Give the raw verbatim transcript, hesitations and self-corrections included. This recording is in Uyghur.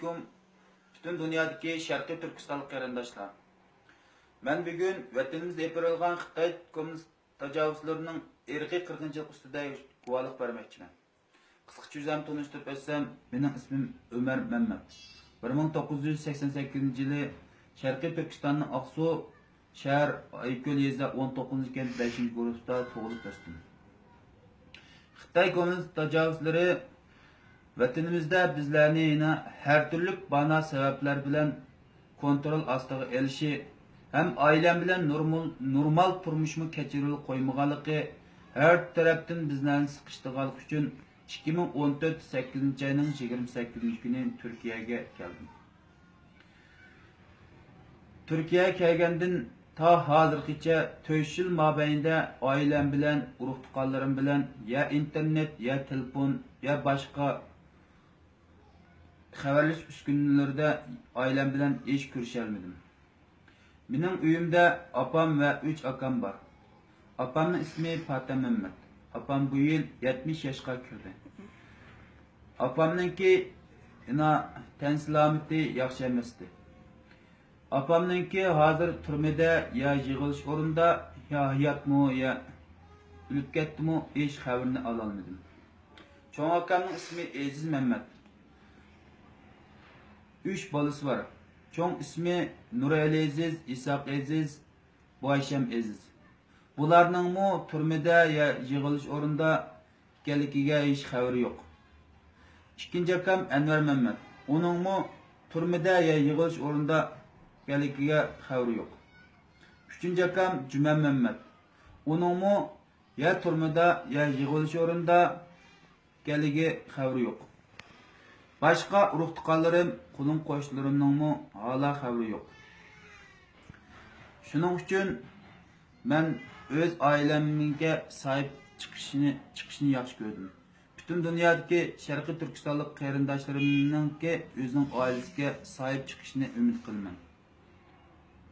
ئەلەيكۇم، پۈتۈن دۇنيادىكى شەرقىي تۈركىستانلىق قېرىنداشلار. مەن بۈگۈن ۋەتىنىمىزدە ئېلىپ بېرىلغان خىتاي كوممۇنىست تاجاۋۇزلىرىنىڭ ئىرقىي قىرغىنچىلىق ئۈستىدە گۇۋاھلىق بەرمەكچىمەن. قىسقىچە ئۆزۈمنى تونۇشتۇرۇپ ئۆتسەم، مېنىڭ ئىسمىم ئۆمەر مەممەت. بىر مىڭ توققۇز يۈز سەكسەن سەككىزىنچى يىلى شەرقىي تۈركىستاننىڭ ئاقسۇ شەھەر ئايكۆل يېزا ئون توققۇزىنچى كەنت بەشىنچى گۇرۇپپىدا تۇغۇلۇپ ئۆستۈم. خىتاي كوممۇنىست تاجاۋۇزلىرى ۋەتىنىمىزدە بىزلەرنى يەنە ھەر تۈرلۈك بانا سەۋەبلەر بىلەن كونترول ئاستىغا ئېلىشى ھەم ئائىلەم بىلەن نورمال، نورمال تۇرمۇشمۇ كەچۈرۈۋېلىپ قويمىغانلىقى، ھەر تەرەپتىن بىزلەرنى سىقىشتۇرغانلىقى ئۈچۈن ئىككى مىڭ ئون تۆت سەككىزىنچى ئاينىڭ يىگىرمە سەككىزىنچى كۈنى تۈركىيەگە كەلدىم. تۈركىيەگە كەلگەندىن تا ھازىرغىچە تۆت يىل مابەينىدە ئائىلەم بىلەن، ئۇرۇق-تۇغقانلىرىم بىلەن يا ئىنتېرنېت، يا تېلېفون، يا باشقا خەۋەرلىشىش ئۈسكۈنىلىرىدە ئائىلەم بىلەن ھېچ كۆرۈشەلمىدىم. مېنىڭ ئۆيۈمدە ئاپام ۋە ئۈچ ئاكام بار. ئاپامنىڭ ئىسمى پاتەم مەممەت. ئاپام بۇ يىل يەتمىش ياشقا كىردى. ئاپامنىڭكى ئىنا تەن سالامىتى ياخشى ئەمەستى. ئاپامنىڭكى ھازىر تۈرمىدە يا يىغىلىش ئورنىدا، يا ھاياتمۇ، يا ئۆلۈپ كەتتىمۇ، ھېچ خەۋىرىنى ئالالمىدىم. چوڭ ئاكامنىڭ ئىسمى ئېزىز مەممەت. ئۈچ بالىسى بار. چوڭ ئىسمى نۇرئەلى ئېزىز، ئىسھاق ئېزىز، بۇئايشەم ئېزىز. بۇلارنىڭمۇ تۈرمىدە يا يىغىلىش ئورنىدا ئىكەنلىكىگە ھېچ خەۋىرى يوق. ئىككىنچى ئاكام ئەنۋەر مەممەت. ئۇنىڭمۇ تۈرمىدە يا يىغىلىش ئورنىدا ئىكەنلىكىگە خەۋىرى يوق. ئۈچىنچى ئاكام جۈمە مەممەت. ئۇنىڭمۇ يا تۈرمىدە يا يىغىلىش ئورنىدا ئىكەنلىكى خەۋىرى يوق. باشقا ئۇرۇق-تۇغقانلىرىم، قولۇم-قوشنىلىرىمنىڭمۇ ھالا خەۋىرى يوق. شۇنىڭ ئۈچۈن مەن ئۆز ئائىلەمگە ساھىب چىقىشنى، چىقىشنى ياخشى كۆردۈم. پۈتۈن دۇنيادىكى شەرقىي تۈركىستانلىق قېرىنداشلىرىمنىڭكى ئۆزىنىڭ ئائىلىسىگە ساھىب چىقىشىنى ئۈمىد قىلىمەن.